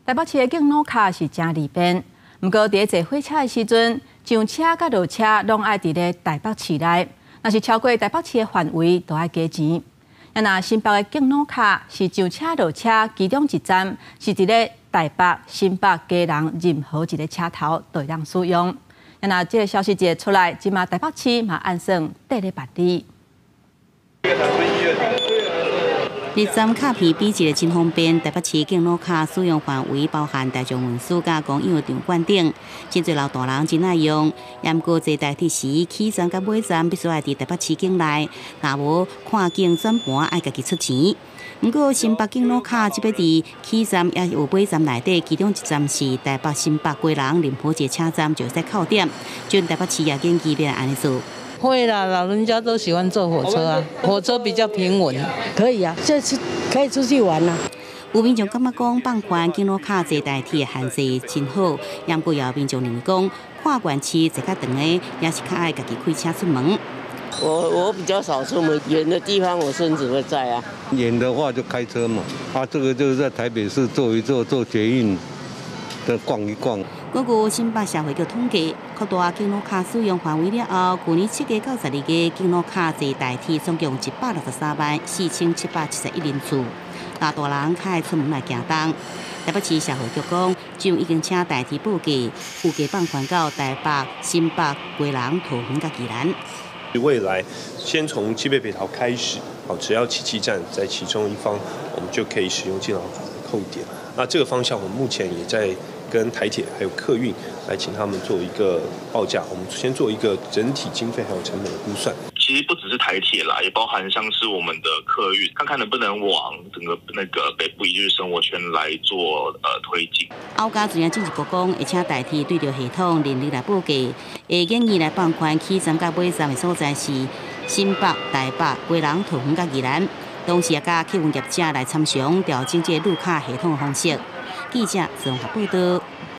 台北市的敬老卡是誠利便，毋過佇坐火車的時陣，上車佮落車攏愛佇咧台北市內，若是超過台北市的範圍，就愛加錢。啊，若新北的敬老卡是上車落車，其中一站是佇咧台北、新北、基隆任何一个車頭都會當使用。啊，若這个消息一出來，這馬台北市嘛按算綴咧辦理。入站卡片比一个真方便，台北市敬老卡使用範圍包含大眾運輸佮公有場館等，真濟老大人真愛用。毋過坐台鐵時，起站佮尾站必須愛佇台北市境內，若無看景轉盤愛家己出錢。毋過新北敬老卡這擺佇起站抑有尾站內底，其中一站是台北、新北、基隆任何一个車站就會使扣點，準台北市也建議欲來按呢做。會啦，老人家都喜歡坐火車啊，火車比較平穩。可以啊，這次可以出去玩啦。有民眾感覺講放寬敬老卡坐台鐵限制真好，毋過也有民眾認為講跨縣市坐較長的，也是較愛家己開車出門。我比較少出門，遠的地方我孫子會載啊。遠的話就開車嘛，啊，這個就是在台北市坐一坐，坐捷運，再逛一逛。根據新北社會局統計，擴大敬老卡使用範圍了後，舊年7月到12月，敬老卡坐台鐵總共1,634,771人次，老大人較愛出門來行動。台北市社會局講，政府已經請台鐵報價，預計放寬到台北、新北、基隆、桃園佮宜蘭。未來先從基北北桃開始，只要起訖站在其中一方，我們就可以使用敬老卡的扣點。那這個方向，我們目前也在跟台鐵還有客運來請他們做一個報價，我們先做一個整體經費還有成本的估算。其實不只是台鐵啦，也包含像是我們的客運，看看能不能往整個那個北部一日生活圈來做推進。歐家自然進一步講，會請台鐵對著系統人力來報價，會建議來放寬起站佮尾站的所在是新北、台北、基隆、桃園佮宜蘭，同時也佮客運業者來參詳調整這個路卡系統的方式。記者綜合報道。